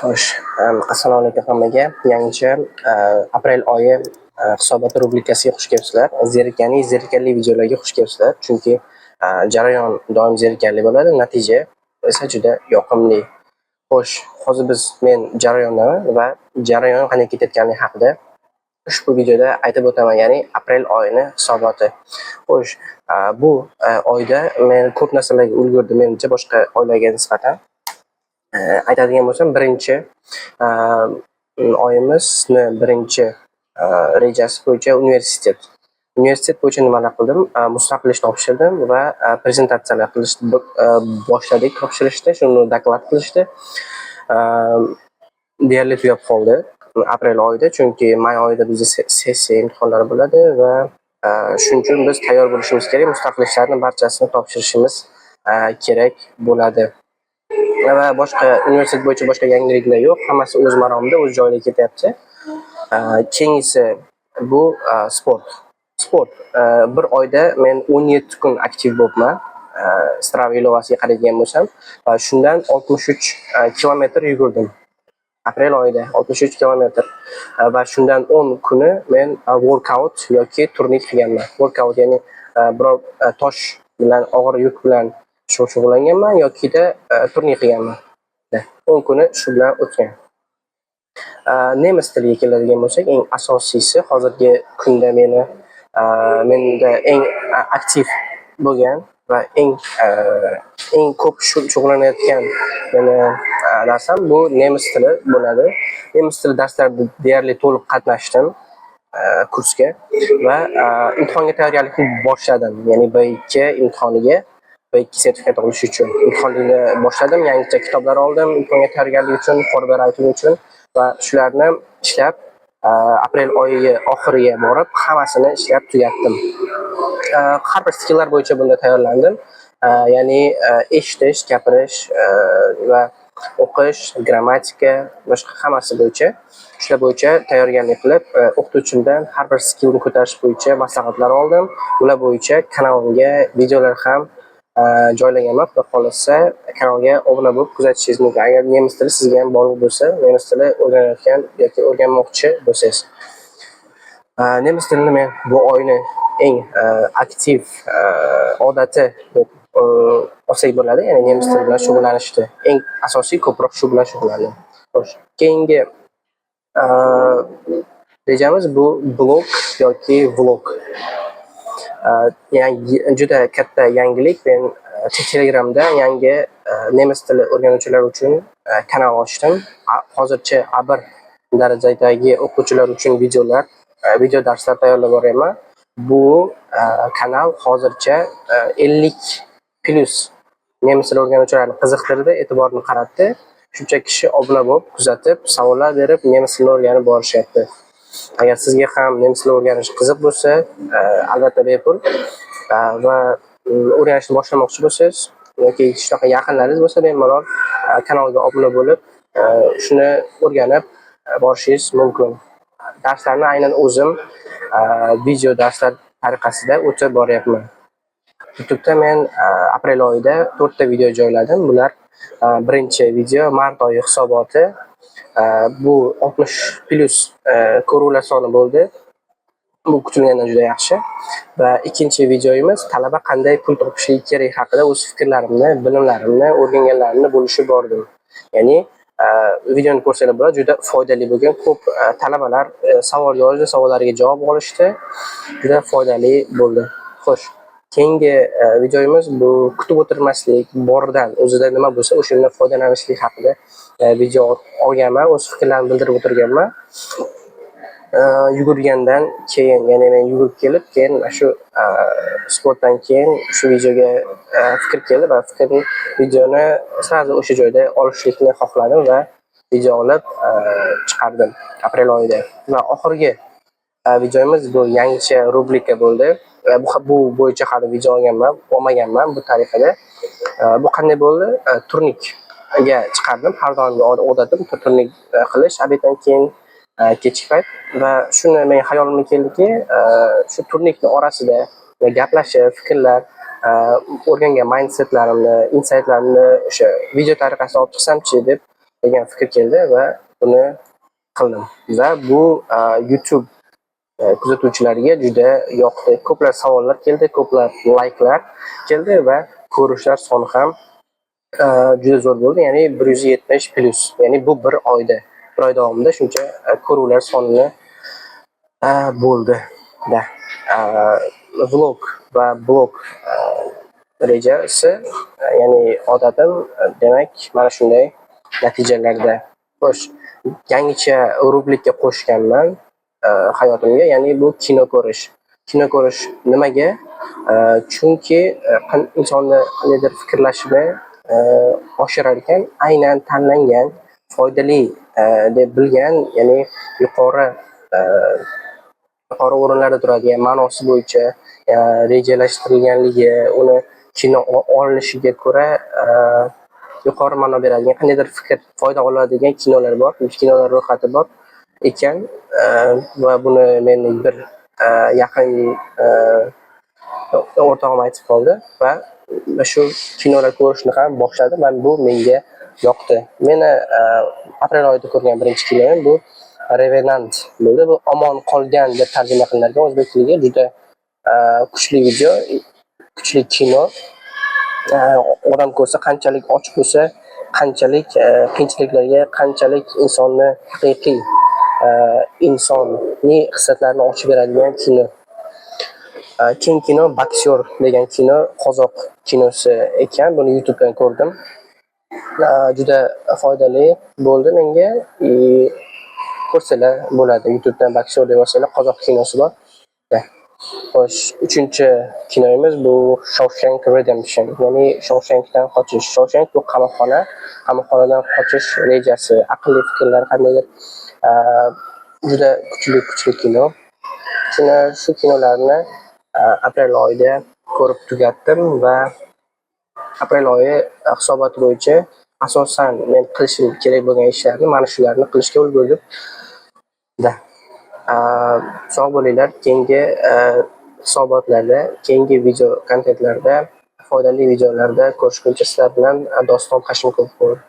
Xo'sh, assalomu alaykum hammaga. Yangicha aprel oyi hisoboti rubrikasiga xush kelibsizlar. Zerikarli, zerikarli videolarga xush kelibsizlar. Chunki jarayon doim zerikarli bo'ladi, natija esa juda yoqimli. Xo'sh, hozir men jarayondaman va jarayon qanday ketayotganligi haqida ushbu videoda aytib o'taman, ya'ni aprel oyini hisoboti. Xo'sh, bu oyda men ko'p narsalarga ulgurdim, menimcha boshqa oylarga nisbatan. Aytadigan bo'lsam, birinchi oyimizni birinchi rejasi bo'yicha universitet. Universitet bo'yicha nimalar qildim? Mustaqil ish topshirdim va prezentatsiyalar qilishni boshladik topshirishda, shuni doklad qilishdi. Deyarli tugab qoldi aprel oyida, chunki may oyida bizda sessiya imtihonlari bo'ladi va shuning uchun biz tayyor bo'lishimiz kerak, mustaqil ishlarni barchasini topshirishimiz kerak bo'ladi. Va boshqa universitet bo'yicha boshqa yangiliklar yo'q, hammasi o'z maromida, o'z joyida ketyapti. Keyingisi bu sport. Sport. Bir oyda men 17 kun aktiv bo'libman. Strava ilovasiga qaraydigan bo'lsam, va shundan 63 kilometr yugurdim. Aprel oyida 63 kilometr. Va shundan 10 kuni men workout yoki turnik qilganman. Workout, ya'ni biror tosh bilan, og'ir yuk bilan shug'ullanganman yokida turnik qilganman. 10 kuni shu bilan o'tgan. Nemis tiliga keladigan bo'lsak, eng asosiysi hozirgi kunda menda eng aktiv bo'lgan va eng ko'p shug'ullanayotgan meni narsam bu nemis tili bo'ladi. Nemis tili darslarida deyarli to'liq qatnashdim kursga va imtihonga tayyorgarlikni boshladim, ya'ni B2 imtihoniga, B2 sertifikat olish uchun imtihonni boshladim. Yangicha kitoblar oldim imtihonga tayyorgarlik uchun, Vorbereitung uchun va shularni ishlab, aprel oyi oxiriga borib hammasini ishlab tugatdim. Har bir skilllar bo'yicha bunda tayyorlandim. Ya'ni eshitish, gapirish va o'qish, grammatika, boshqa hammasi bo'yicha, shular bo'yicha tayyorgarlik qilib, o'qituvchimdan har bir skillni ko'tarish bo'yicha maslahatlar oldim. Ular bo'yicha kanalimga videolar ham joylaganman. Xudo xohlasa, kanalga obuna bo'lib kuzatishingiz mumkin. Agar nemis tili sizga ham bog'liq bo'lsa, nemis tili o'rganayotgan yoki o'rganmoqchi bo'lsangiz. Nemis tilini men bu oyni eng aktiv odati deb olsak bo'ladi, ya'ni nemis tili bilan shug'ullanishni. Eng asosiy ko'proq shu bilan shug'ullandim. Xo'sh, keyingi rejamiz bu blog yoki vlog. Yangi, juda katta yangilik. Men Telegramda yangi nemis tili o'rganuvchilar uchun kanal ochdim. Hozircha A1 darajadagi o'quvchilar uchun videolar, video darslar tayyorlab boryapman. Bu kanal hozircha 50+ nemis tili o'rganuvchilarni qiziqtirdi, e'tiborini qaratdi. Shuncha kishi obuna bo'lib, kuzatib, savollar berib, nemis tilini o'rganib borishyapti. Agar sizga ham nemis tilini o'rganish qiziq bo'lsa, albatta bepul va o'rganishni boshlamoqchi bo'lsangiz yoki shunaqa yaqinlaringiz bo'lsa, bemalol kanalga obuna bo'lib, shuni o'rganib borishingiz mumkin. Darslarni aynan o'zim video darslar tariqasida o'tib boryapman. YouTube'da men aprel oyida 4 ta video joyladim. Bular birinchi video mart oyi hisoboti. Bu 60+ ko'ruvlar soni bo'ldi. Bu kutilgandan juda yaxshi. Va ikkinchi videomiz talaba qanday pul topishligi kerak haqida o'z fikrlarimni, bilimlarimni, o'rganganlarimni bo'lishib bordim. Ya'ni videoni ko'rsanglar bo'ladi, juda foydali bo'lgan. Ko'p talabalar savol yozdi, savollariga javob olishdi. Juda foydali bo'ldi. Xo'sh, keyingi videomiz bu kutib o'tirmaslik, boridan o'zida nima bo'lsa o'shandan foydalanishlik haqida video olganman, o'z fikrlarimni bildirib o'tirganman. Yugurgandan keyin, ya'ni men yugurib kelib, keyin mana shu sportdan keyin shu videoga fikr keldi va fikrni, videoni сразу o'sha joyda olishlikni xohladim va video olib chiqardim aprel oyida. Va oxirgi videomiz bu yangicha rubrika bo'ldi. Bu bo'yicha hali video olganman, olmaganman bu tariqada. Bu qanday bo'ldi? Turnikga chiqardim. Har doimgi odatim turnik qilish обед dan keyin, kechki payt va shuni men hayolimga keldiki, shu turnikni orasida gaplashib, fikrlar, o'rgangan mindsetlarimni, insightlarimni o'sha video tariqasida olib chiqsamchi deb. degan fikr keldi va buni qildim. Va bu YouTube kuzatuvchilariga juda yoqdi. Ko'plab savollar keldi, ko'plab layklar keldi va ko'rishlar soni ham juda zo'r bo'ldi. Ya'ni 170 plyus. Ya'ni bu bir oyda, bir oy davomida shuncha ko'ruvlar sonini bo'ldi. Da. Vlog va blog rejasi, ya'ni odatim, demak, mana shunday natijalarda. Xo'sh, yangicha rubrika qo'shganman hayotimga, ya'ni bu kino ko'rish. Kino ko'rish nimaga? Chunki insonni qandaydir fikrlashini oshirar ekan, aynan tanlangan, foydali deb bilgan, ya'ni yuqori o'rinlarda turadigan, ma'nosi bo'yicha rejalashtirilganligi, uni kino olinishiga ko'ra yuqori ma'no beradigan, qandaydir fikr, foyda oladigan kinolar bor, kinolar ro'yxati bor ekan va buni meni bir yaqin o'rtog'im aytib qoldi va shu kinolar ko'rishni ham boshladim va bu menga yoqdi. Meni aprel oyida ko'rgan birinchi kinoim bu Revenant bo'ldi. Bu "Omon qolgan" deb tarjima qilinarkan o'zbek tiliga. Juda kuchli video, kuchli kino. Odam ko'rsa, qanchalik och bo'lsa, qanchalik qiyinchiliklarga, qanchalik insonni haqiqiy insoniy hislatlarini ochib beradigan kino. Keyingi kino "Boksyor" degan kino, qozoq kinosi ekan. Buni YouTubedan ko'rdim. Juda foydali bo'ldi menga. И ko'rsalar bo'ladi. YouTubedan "Boksyor" deb yozsanglar, qozoq kinosi bor. Xo'sh, uchinchi kinomiz bu Shawshank Redemption, ya'ni Shawshankdan qochish. Shawshank bu qamoqxona, qamoqxonadan qochish rejasi, aqlli fikrlar, qandaydir juda kuchli, kuchli kino. Shuni, shu kinolarni aprel oyida ko'rib tugatdim va aprel oyi hisoboti bo'yicha asosan men qilishim kerak bo'lgan ishlarni, mana shularni qilishga ulgurdim. Da. Sog' bo'linglar. Keyingi hisobotlarda, keyingi video kontentlarda, foydali videolarda ko'rishguncha sizlar bilan Doston Hashimov bo'ldi.